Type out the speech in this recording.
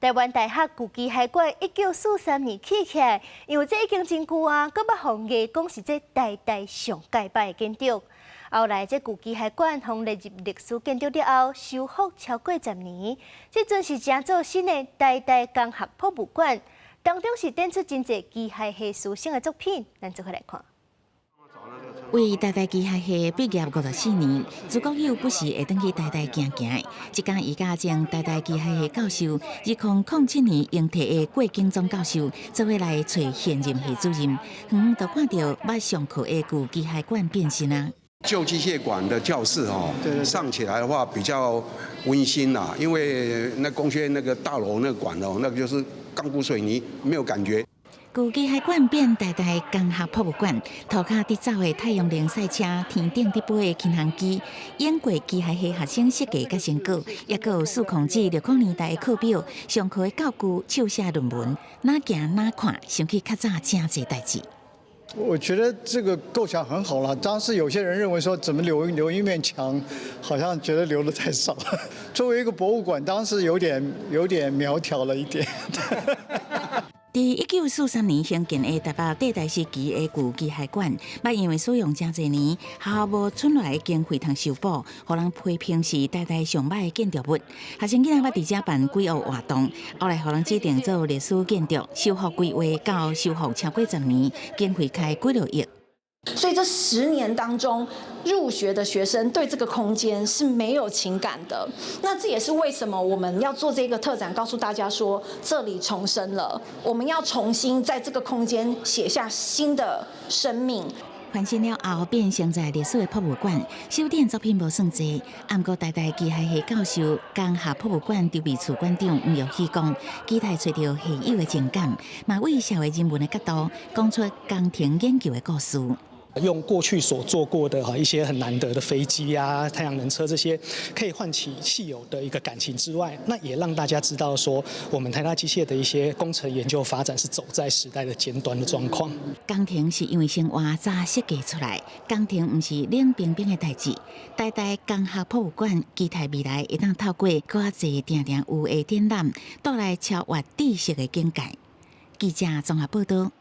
台灣大學舊機械館1943年起起來，因為這已經真舊啊，閣捌予人講是這台大上蓋歹的建築。後來這舊機械館予列入歷史建築了後，修復超過10年，這陣是成做新的台大工學博物館，當中是展出真濟機械系師生的作品，咱做伙來看。為台大機械系畢業54年，朱國友不時會轉去台大行行。這工伊佮前台大機械系教授，2007年榮退的郭景宗教授，做伙來揣現任系主任，遠遠就看著捌上課的舊機械館變身啊。舊機械館的教室哦，上起來的話比較溫馨啦，因為那工學院那個大樓那個館哦，那個就是鋼骨水泥，沒有感覺。舊機械館變台大工學博物館，塗跤佇走的太陽能賽車，天頂佇飛的輕航機，演過機械系學生設計佮成果，抑閣有數控至60年代的課表、上課的教具、手寫論文，哪行哪看，想起較早誠濟代誌。我覺得這個構想很好了。當時有些人認為說，怎麼留一面牆，好像覺得留得太少。作為一個博物館，當時有點苗條了一點。佇1943年興建的台北帝大時期的舊機械館，捌因為使用誠濟年，學校無存落來的經費通修補，予人批評是台大上歹的建築物。學生囡仔捌佇遮辦幾學活動，後來予人指定做歷史建築，修復規劃到修復超過十年，經費開幾落億。所以這十年當中，入學的學生對這個空間是沒有情感的。那這也是為什麼我們要做這個特展，告訴大家說這裡重生了，我們要重新在這個空間寫下新的生命。翻新了後，變成在歷史的博物館，首展作品無算濟，毋過台大機械系教授、工學博物館籌備處館長吳玉希講，期待揣著系友的情感，嘛為社會人文的角度講出工程研究的故事。用過去所做過的哈一些很難得的飛機啊、太陽能車這些，可以喚起系友的一個感情之外，那也讓大家知道說，我們台大機械的一些工程研究發展是走在時代的尖端的狀況。工程是因為生活才設計出來，工程毋是冷冰冰的代誌。台大工學博物館期待未來會當透過閣較濟定定有的展覽，帶來超越知識的境界。記者綜合報道。